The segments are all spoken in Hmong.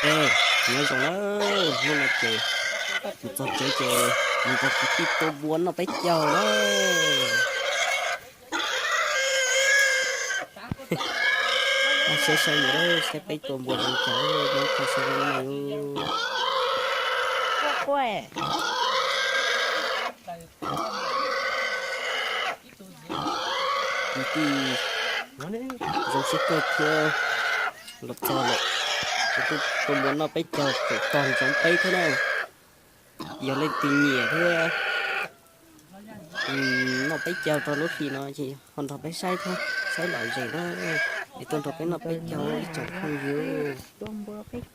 Nyob zoo na, hnub no ces mus txog tsev ces mus nrog kwv tij tua npua noj peb caug na. Saib saib yus, saib peb tua npua zoo cas, nyob kho saib zoo na. Kwv tij zoo siab kawg thiab los txog lawm, ces kuj tua npua noj peb caug tseem tog ntsoov peb thiab na. Yog leej twg nyiam thiab noj peb caug rau lub hli no ces ho nrog peb saib thiab, saib lom zem na, es tuaj nrog peb noj peb caug ib tsoom phooj ywg.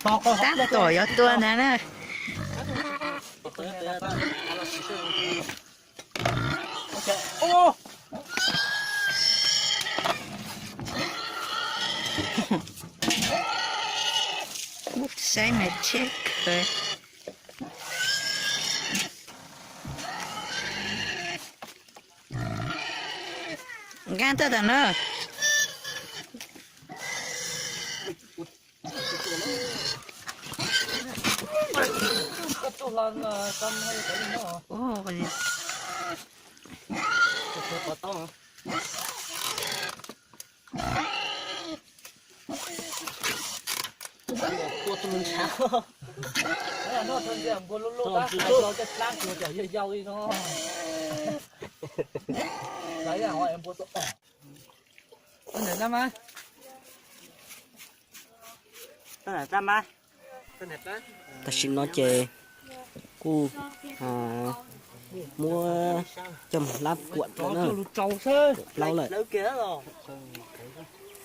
Tab tom yuav tua ntag na. Saib mas thiab kawg. Nkag tuaj tom no. Tam sim no ces kuj muab coj mus hlab kuam lawm na, kuam plaub lawm.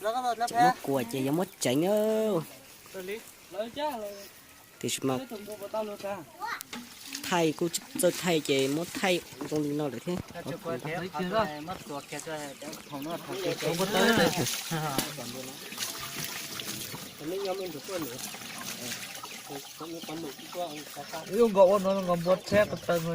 Muab kuam ces yuav muab tseev. Tiam sis mas thaij kuj txawj thaij ces muab thaij zoo li no lawm thiab. Lub nkaus ua no nkaus npua txhab ko taw no.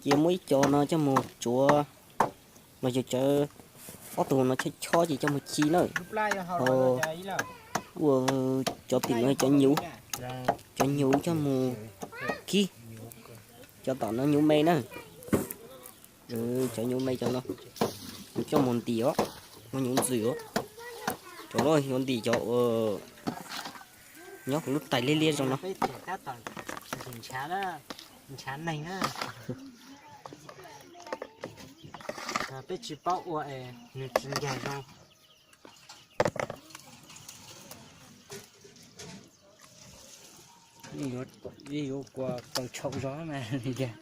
Ces muab ib co no coj mus tsuav los yog cov ob tug no chob chob ces coj mus ci na. Ho ua cov tim no cov nyuv, cov nyuv coj mus kib, cov tom no nyuv me na. Cov nyuv me cov no coj mus ntim os, muab nyuv ntxwm os. Cov no yuav ntim cov uas nyob hauv lub tais liab liab zoo no. Peb tsis paub ua es nws tsis nkag zoo. Yuav kua taws tshau zog mas li ntag.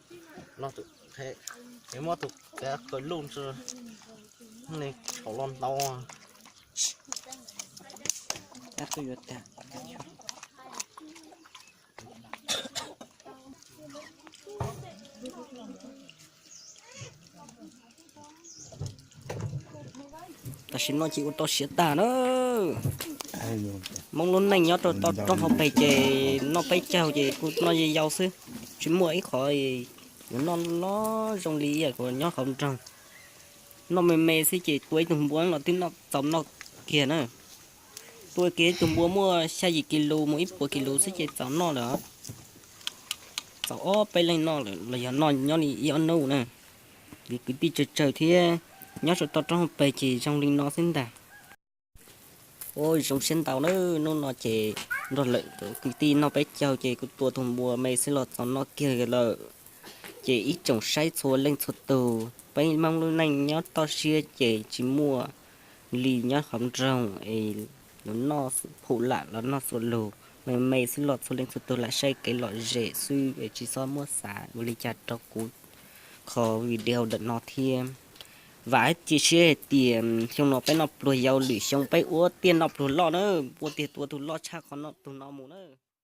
Muab tus kaw luj ntsa, tshau los ntau. Tab twb yuav tag. Tam sim no ces ua rau siav tag na. Hmoob lub neej nyob rau toj roob hauv pes ces noj peb caug ces kuj noj yau yau xwb, tsis muaj ib qho Yuav noj los zoo li ib yam kuv nyob qhov nroog, noj me me xwb ces tua ib tug npua los twb noj txaus noj kiag na. Tua kiag ib tug npua muaj xya yim kis lus mus ib puas kis lus xwb ces txaus noj lawm. Txaus ob peb leej noj lawm los yog noj nyob li ib ob hnub na. Vim kwv tij tsawg tsawg thiab, nyob saum toj roob peg ces zoo li no xwb ntag. Ua zoo siab ntau na, hnub no ces nrog lawm kwv tij noj peb caug ces kuv tua tus npua me xwb los txaus noj kiag lawm. Ces ib tsoom saib txhua leej txhua tus, peb Hmoob lub neej nyob toj siab ces tsis muaj li nyob qhov nroog es los noj phum lam los noj xuas lug me me xwb los txhua leej txhua tus lam saib kev lom zem xwb es tsis txhob muab xav ua li cas rau kuv qhov video ntawm no thiab. Vam thiab cia siab hais tias xyoo no peb noj pluag yau, lwm xyoo peb ua tiag noj pluag loj na, ua tiag tua tus loj tshaj qhov no tus no mus na.